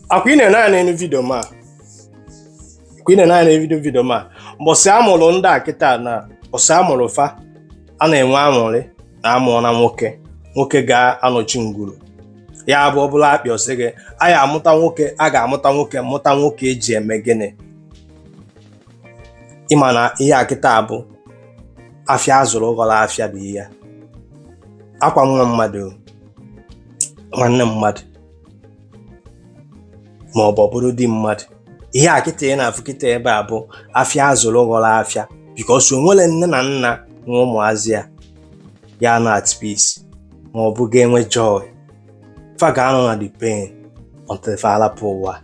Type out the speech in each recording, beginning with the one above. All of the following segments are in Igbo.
Akwa ị na-ene anya n'elu video ma akwa ị na-ene anya n'elu video ma mbọsị amụrụ ndị a kịta na mbọsị amụrụ fa, a na-enwe aṅụrị na amụọ na nwoke, nwoke ga-anọchi ngwuru ya bụ ọbụla akpị ọsị gị a ya amụta nwoke, a ga-amụta nwoke, mụta nwoke eji eme gịnị? Ịma na ihe a kịta bụ afịa azụrụ ghọrọ afịa bụ ihe akwa nwa mmadụ, nwanne mmadụ, ma ọ bụ ọ bụrụ di mmadụ. Ihe a kịta ị na-afụ kịta ebe a bụ afịa azụrụ ghọrọ afịa, because o nwere nne na nna nwe ụmụazị ya ya na at peace ma ọ bụ ga-enwe joy. Fa ga-anọ na the pain until fa alapụ ụwa,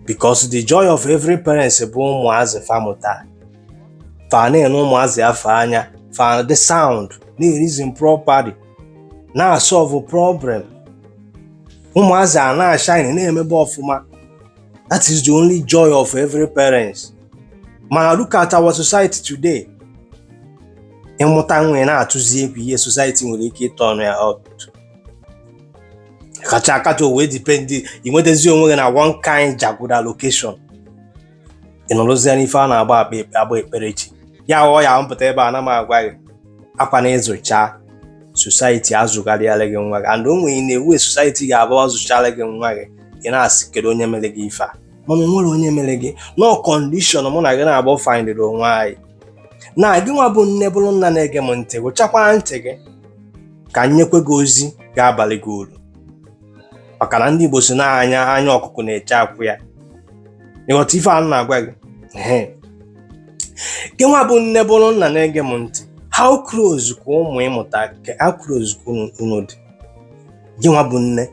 because the joy of every parents bụ ụmụazị fa mụta. Fa na-ene ụmụazị afọ anya, fa the sound na-reason properly, na-solve problem, ụmụazị a na-shine, na-emebe ọfụma. That is the only joy of every parents. Mana look at our society today. Ịmụta nwa, ị na-atụzi egwu ihe society nwere ike ịtọ ọnụ ya up kacha akacha. O wee depend, ị nwetazi onwe gị na one kind jaguda location, ị nọrọzie n'ife a na-agba akpa agba ekperechi ya ghọọ ya mpụta ebe a na m agwa gị akwa na ịzụcha society azụgharịala gị nwa gị, and o nwere na-ewu society ga-abụ azụchala gị nwa gị, ị na-asị, "Kedu onye mere gị ife a?" Mana o nwere onye mere gị no condition mụ na gị na-abụ findịrị onwe anyị na gị nwa bụ nne bụrụ nna na-ege m ntị. Gụchakwa ntị gị ka m nyekwe gị ozi ga-abalị gị uru, maka na ndị Igbo si na anya anya ọkụkọ na-eche akwụ ya. Ịghọta ife a m na-agwa gị? Ehe. Gị nwa bụ nne bụrụ nna na-ege m ntị, how close ka ụmụ ịmụta, how close ka unu dị? Gị nwa bụ nne,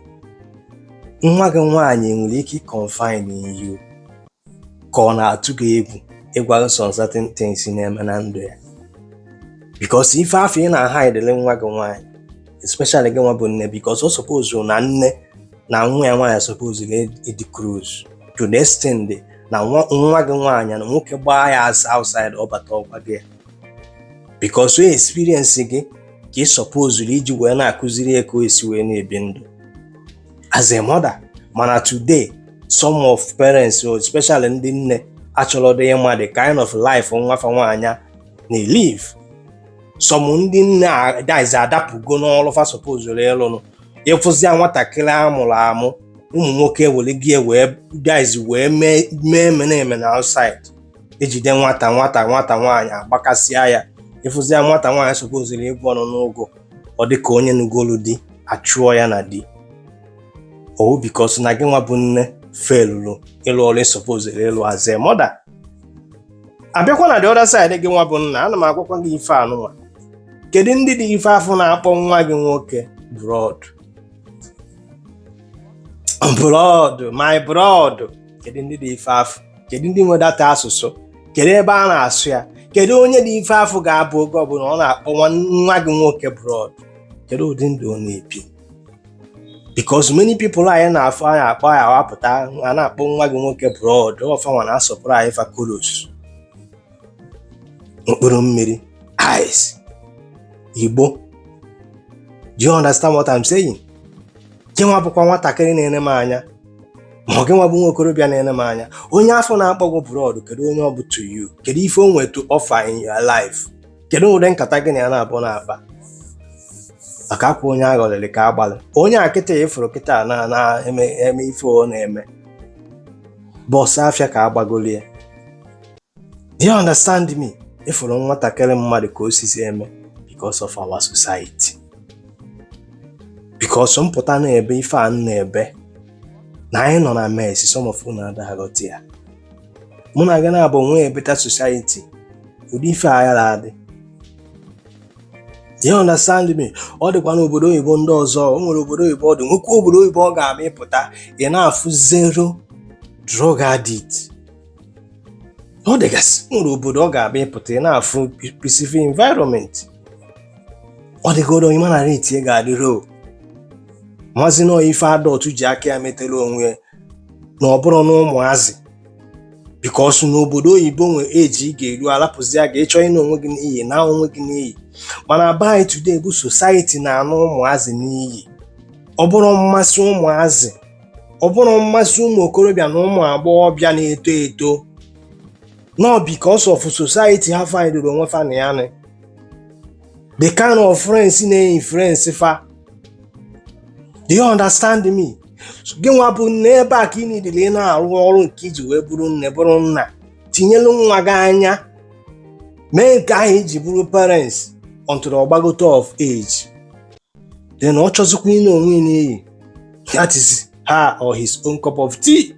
nwa gị nwaanyị nwere ike confide in you, ka ọ na-atụ gị egwu ịgwa gị some certain things na-eme na ndụ ya? Because ife afọ ị na-ahidele nwa gị nwaanyị, especially gị nwa bụ nne, because ọ suppose na nne na nwa ya nwaanyị suppose ịdị close to the extent na nwa gị nwaanyị na nwoke gbaa ya asa outside, ọ bata ọgwa gị ya, because o experience gị ka ị suppose iji wee na-akụziri ya ka o esi wee na-ebi ndụ as a mother. Mana today, some of parents, especially ndị nne, achọrọ dị ịma the kind of life nwafa nwaanyị na-live. Some ndị nne guys adapụgo n'ọrụ fa suppose ịlụnụ. Ịfụzia nwatakịrị amụrụ amụ, ụmụ nwoke were gị wee guys wee mee mee eme eme na outside, ejide nwata nwata nwata nwaanyị agbakasịa ya. Ịfụzia nwata nwaanyị suppose ịbụ ọnụ n'ụgụ, ọ dị ka onye nugolu di, achụọ ya na di o, because na gị nwa bụ nne failuru ịlụ ọrụ ị suppose ịlụ as a mother. Abịakwa na the other side, gị nwa bụ nna, ana m agwakwa gị ife anụnwa. Kedu ndị dị ife afọ na-akpọ nwa gị nwoke "Bro, bro, my bro"? Kedu ndị dị ife afọ? Kedu ndị nwe data asụsụ? Kedu ebe a na-asụ ya? Kedu onye dị ife afọ ga-abụ oge ọbụla ọ na-akpọ nwa gị nwoke "bro"? Kedu ụdị ndụ ọ na-ebi? Because many people anyị na-afụ anyị akpọ ya awapụta, a na-akpọ nwa gị nwoke "bro", ọfanwa na-asọpụrụ anyị fakolos mkpụrụ mmiri ice igbo. Do you understand what I'm saying? Gị nwa bụkwa nwatakịrị na-ene m anya, ma ọ gị nwa bụ nwa okorobịa na-ene m anya, onye afọ na-akpọ gị "bro", kedu onye ọ bụ to you? Kedu ife o nwere to offer in your life? Kedu ụdị nkata gị na ya na-abụ na-akpa? Maka akwa onye aghọrịrị ka agbalị onye a kịta ịfụrụ kịta na na-eme eme ife ọ na-eme bọsụ afịa ka agbagolie. Do you understand me? Ịfụrụ nwatakịrị mmadụ ka o sisi eme because of our society, because mpụta na-ebe ife a na-ebe na anyị nọ na mess. Some of unu adaghọta ya. Mụ na gị na-abụ nwee better society, ụdị ife a ya adị. Do you understand me? Ọ dịkwa n'obodo oyibo ndị ọzọ. O nwere obodo oyibo ọ dị, nwekwa obodo oyibo ọ ga-ama ịpụta, ị na-afụ zero drug addict. Ọ dịgasị, o nwere obodo ọ ga-abịa ịpụta, ị na-afụ peaceful environment. Ọ dịgoro onye mana rate ga-adị low. Mazi nọ ife adult ji aka ya metere onwe ya na ọ bụrụ na ụmụazị, because n'obodo oyibo nwe eji ị ga-eru alapụzi ya ga ịchọ ịna onwe gị n'iyi na onwe gị n'iyi. Mana be anyị today bụ society na-anụ ụmụazị n'iyi. Ọ bụrụ mmasị ụmụazị, Ọ bụrụ mmasị ụmụ okorobịa na ụmụ agbọghọbịa na-eto eto, not because of society ha findoro onwe fa na ya ni, the kind of friends na-influence fa. Do you understand me? Gị nwa bụ nne, ebe a ka ị nidiri ị na-arụ ọrụ nke iji wee bụrụ nne, bụrụ nna. Tinyelu nwa gị anya, mee nke ahụ iji bụrụ parents until ọ gbagote of age. Then ọ chọzikwa ị na onwe ya n'iyi, that is her or his own cup of tea.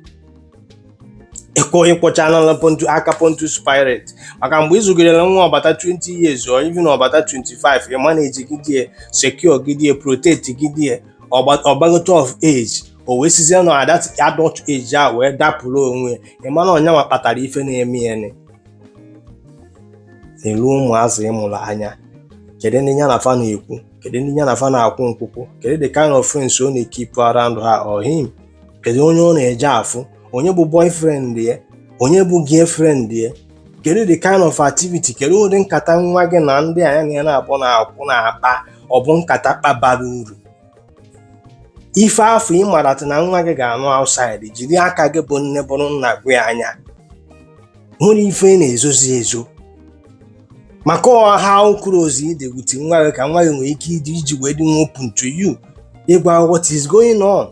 Ịkwụ ịkwụchala pontu aka Pontius Pilate, maka mgbe ịzụgidere nwa ọbata 20 years or even ọbata 25, ị manage gidie, secure gidie, protect gidie, ọgbagote of age, o wee sizie na that adult age a wee dapụrụ onwe ya. Ị mana ọnyanwa kpatara ife na-eme ya ni n'elu ụmụazị ịmụrụ anya. Kedu ndị ya na fa na-ekwu? Kedu ndị ya na fa na-akwụ nkwụkwụ? Kedu the kind of friends ọ na-ekeep around her or him? Kedu onye ọ na-eje afụ? Onye bụ boyfriend ya? Onye bụ girlfriend ya? Kedu the kind of activity? Kedu ụdị nkata nwa gị na ndị anya na ya na-abụ na-akwụ na-akpa? Ọ bụ nkata kpabara uru? Ife afọ ị mara na nwa gị ga-anụ outside, jiri aka gị bụ nne, bụrụ nna, gwa ya anya. Nwere ife ị na-ezozi ezo maka ọha close ị with nwa gị, ka nwa gị nwere ike iji iji wee dị open to you ịgwa what is going on.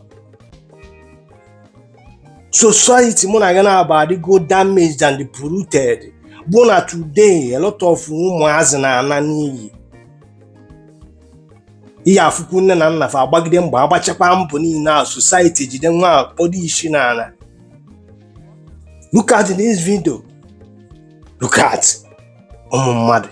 Society mụ na gị na-aba adịgo damaged and polluted, bụ na today a lot of ụmụazị na-ana n'iyi. Ihe afụkwu nne na nna fa agbagide mgbe agbachakwa mbọ niile a, society jide nwa a kpọdo isi n'ala. Look at this video, look at ụmụ mmadụ.